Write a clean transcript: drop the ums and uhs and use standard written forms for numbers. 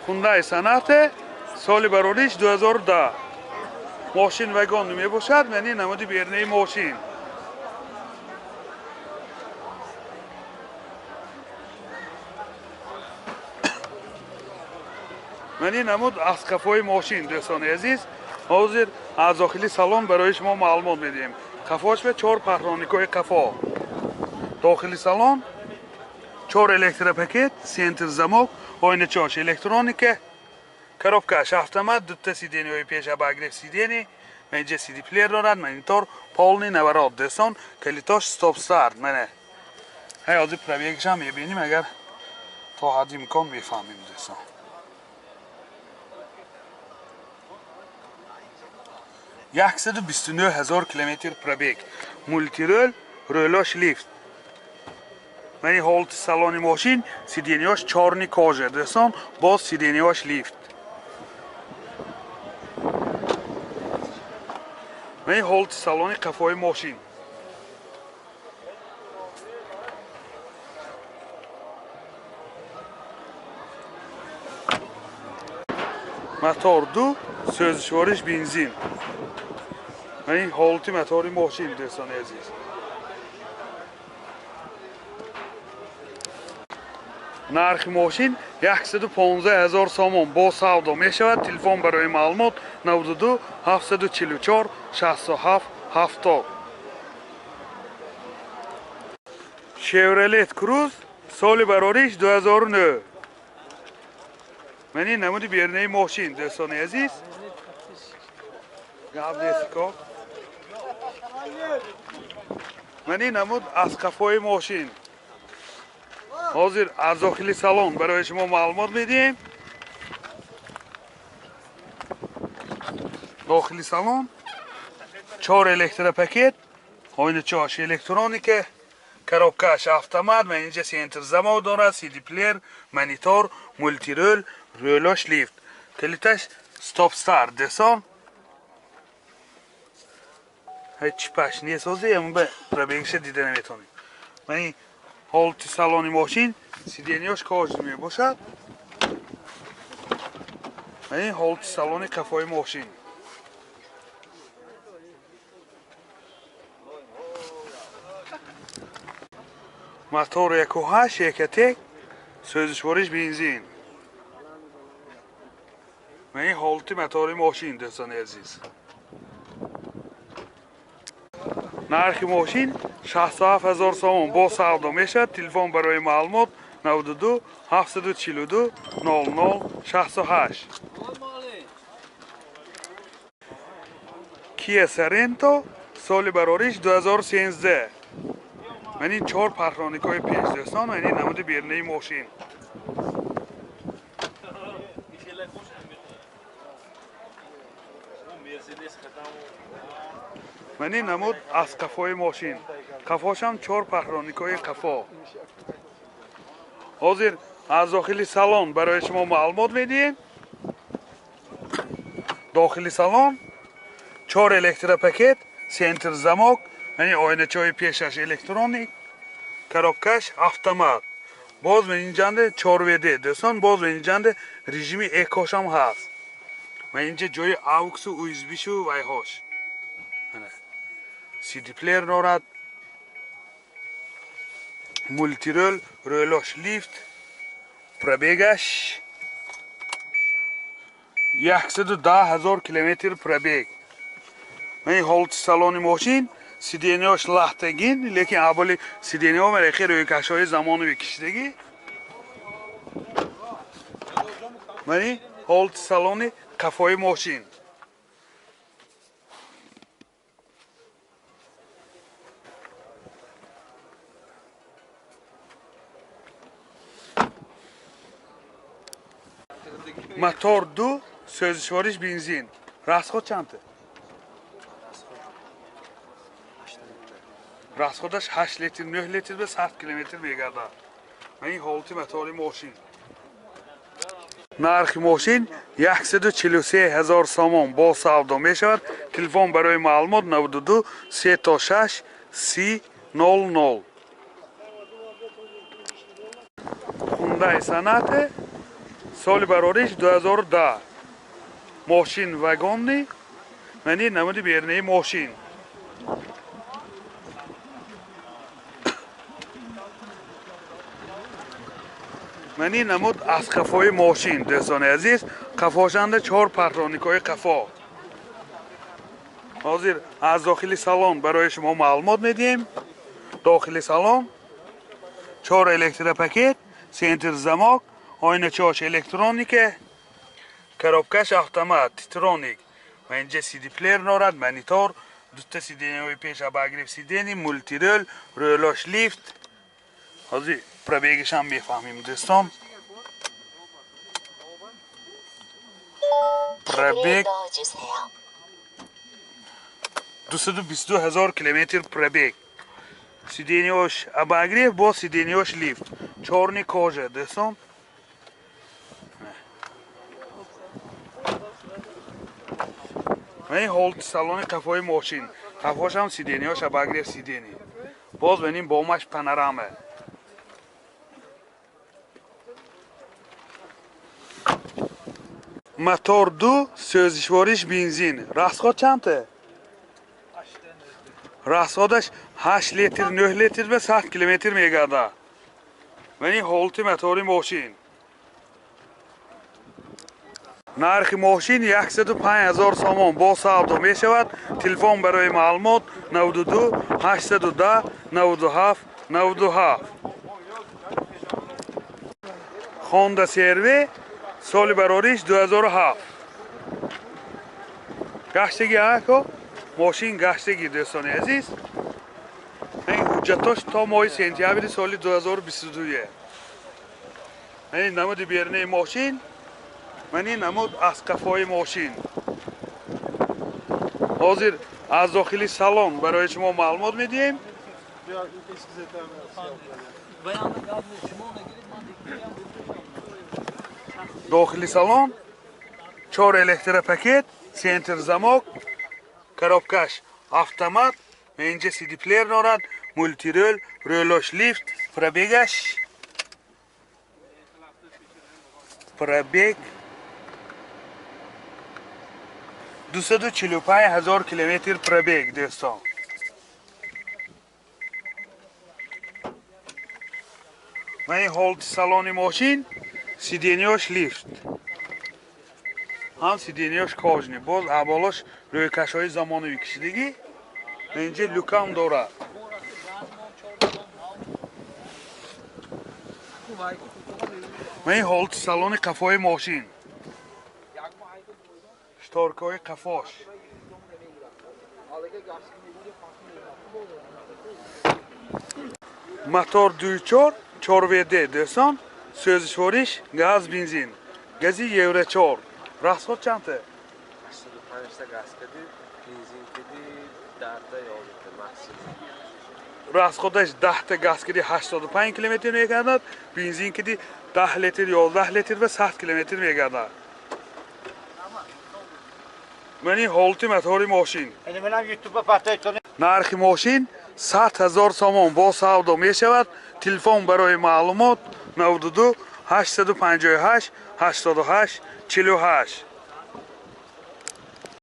Hyundai Sonata соли барориш 2010. Мошин вагон мебошад, мани намуди бернаи мошин. Мани намуд аз қафои мошин, дӯстони азиз. Ҳозир аз дохили салон барои шумо маълумот медиҳем. Қафош ва 4 паҳроникҳои қафо. Дохили салон 4 электропакет, центр замок, ойначаҳош электроника, коробкаш автомат, дута сиденьяҳои пеш обогрев сиденья, инҷа CD плеер дорад, монитор, полный наворот, дӯстон, калитош стоп старт. Мана ҳай ҳозир пробегашам мебинем, агар то ҳадди имкон мефаҳмем, дӯстон. 129 000 километр пробег. Мультирол, рӯлош лифт. Мани ҳолати салони мошин, сиденьяш чорни кожа, дӯстон, боз сиденьяш лифт. Мани ҳолати салони қафои мошин. Мотор 2, сӯзишвориш бензин. Мани ҳолати мотори мошин, дӯстони азиз. Нархи мошин 115 000 сомон бо савдо мешавад. Телефон барои маълумот 92 744 67 70. Chevrolet Cruze соли барориш 2009. Мани намуди бернаи мошин, дӯстони азиз. Гап нест ко. Мани намуд аз қафои мошин. Ҳозир аз дохили салон барои шумо маълумот медиҳем. Дохили салон 4 электропакет, ойначаҳош электроника, коробкаш автомат, ман инҷа центр замок дорад, CD плеер, монитор, мультирол, рӯлош лифт. Калиташ стоп старт, дӯстон. Ҳеҷ чипаш нест, ҳозир ям ба пробегша дида наметонем. Мани ҳолати салони мошин, сиденьяш кожа мебошад. Мани ҳолати салони қафои мошин. Мотор 1.8 Ecotec, сӯзишвориш бензин. Мани ҳолати мотори мошин, дӯстони азиз. Нархи мошин 67 000 сомон бо савдо мешавад. Телефон барои маълумот 92 742 00 68. Kia Sorento соли барориш 2013. Мани 4 паҳроникҳои пеш, дӯстон, мани намуди бернаи мошин. Мани намуд аз қафои мошин. Қафошам 4 паҳроникҳои қафо. Ҳозир аз дохили салон барои шумо маълумот медиҳем. Дохили салон 4 электропакет, центр замок, мани ойначаҳои пешаш электроник, коробкаш автомат. Боз инҷанде 4 ВД, дӯстон, боз инҷанде режими экошам ҳаст. Ман инҷа ҷои AUX-у USB-шу вайҳош. CD плеер дорад, мультирол, рӯлош лифт, пробегаш 110 000 километр пробег. Мани ҳолати салони мошин, сиденьяш лахтагин, лекин аввали сиденьяҳо марехи рӯйкашҳои замонави кишидагӣ. Мани ҳолати салони қафои мошин. Мотор 2, сӯзишвориш бензин. Расход чанд? Расходаш 8 литр, 9 литр ба 100 километр мегардад. Мани ҳолати мотори мошин. Нархи мошин 143 000 сомон бо савдо мешавад. Телефон барои маълумот 92 36 30 00. Hyundai Sonata Соли барориш 2010. Мошин вагонни. Мани намуди бернаи мошин. Мани намуд аз қафои мошин, дӯстони азиз, қафошанда 4 парроникҳои қафо. Ҳозир аз дохили салон барои шумо маълумот медиҳем. Дохили салон 4 электропакет, центр замок, оиначаош электроника, коробкаш автомат, титроник. Ва инҷа CD-плеер дорад, монитор, дута сиденияҳои пеш обогрев сидений, мултирол, рӯлош лифт. Ҳозир пробегашам мефаҳмем, дӯстон. Пробег 222 ҳазор километр пробег. Сиденияш обогрев, бо сиденияш лифт. Чёрный кожа, дӯстон. Мани ҳолати салони қафои мошин. Қафошам сиденияш обогрев сидений. Боз бинем бомаш панорама. Мотор 2, сӯзишвориш бензин. Расход чандта? Расходаш 8 литр, 9 литр ва 100 километр мегардад. Мани ҳолати мотори мошин. Нархи мошин 105 ҳазор сомон бо савдо мешавад. Телефон барои маълумот 92 810 97 97. Honda CR-V соли барориш 2007. Гаштаги ако мошин гаштаги, дӯстони азиз. Ин ҳуҷҷатош то моҳи сентябри соли 2022. Ин намуди берунаи мошин, мани намуд аз қафои мошин. Ҳозир аз дохили салон барои шумо маълумот медиҳем. Дохили салон 4 электропакет, центр замок, коробкаш автомат, инҷа CD-плеер дорад, мултирол, рӯлош лифт, пробегаш пробег 245 ҳазор километр пробег, дӯстон. Мани ҳолати салони мошин, сиденияш лифт. Ҳам сиденияш кожни, боз аболош рӯйкашҳои замонавӣ кишидагӣ. Инҷа люкам дорад. Мани ҳолати салони қафои мошин. Шторкаҳои қафош. Мотор 2.4 4WD, дӯстон. Сӯзишвориш газ бензин. Гази Евро 4. Расход чандта? 85 та газ кади, бензин кади 10 та 11 та максимум. Расходаш 10 та газ кади 85 километр мегардад, бензин кади 10 литр, 11 литр ва 100 километр мегардад. Мани ҳолати мотори мошин. Нархи мошин 100 ҳазор сомон бо савдо мешавад. Телефон барои маълумот 92 858 88 48.